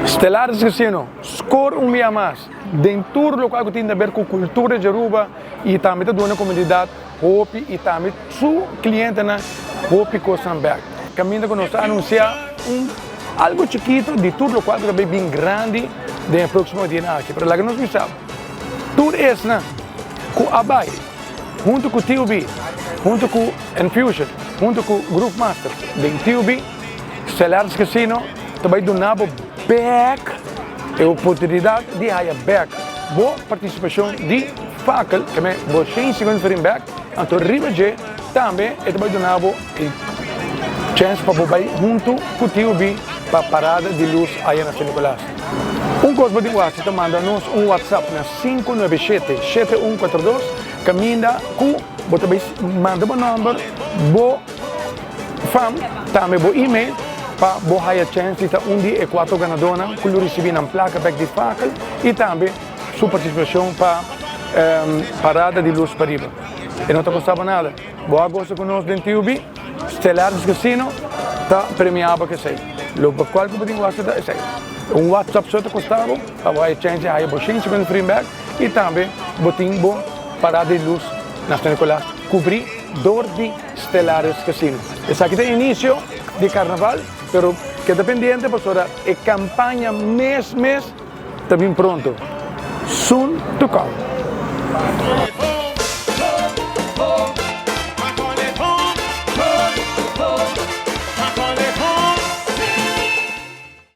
Stellaris Casino, score un bia mas den tur locual cu tin di haber cu cultura di Aruba y tambe ta duna comunidad hopi y tambe su clientenan hopi cosnan bek. Caminda cu nos ta anuncia un algo chikito di tur locual cu ta bay bin grandi den e proximo dianan aki. Pero laga nos bisa tur esnan cu a bay hunto cu TUB, hunto cu Enfusion, hunto cu Groove Masters den TUB, Stellaris Casino ta bay duna bo bek e oportunidad di haya bek bo participacion di Fakel, ke men bo 150 florin bek, anto riba dje tambe e ta bay duna bo e chens pa bo bay hunto cu TUB pa Parada di Luz aya na San Nicolas. Un cos bo tin cu haci ta manda nos un WhatsApp na 597 7142 caminda cu bo ta bay manda bo nomber, bo. Fam, tambe bo email pa bo haya chens di ta un di e cuatro ganadornan cu lo ricibi nan placa bek di Fakel y tambe su participacion pa Parada di Luz Pariba. E no ta costa bo nada. Bo a goza cu nos den TUB, Stellaris Casino ta premia bo cu esey. Lo cual cu bo tin cu haci ta esey. Un WhatsApp so ta costa bo pa bo haya chens di haya bo 150 florin bek y tambe bo tin bo Parada di Luz na San Nicolas cubri dor di Stellaris Casino. Esaki ta inicio di carnaval, pero keda pendiente pasobra e campaña mes mes ta bin pronto. Soon to come.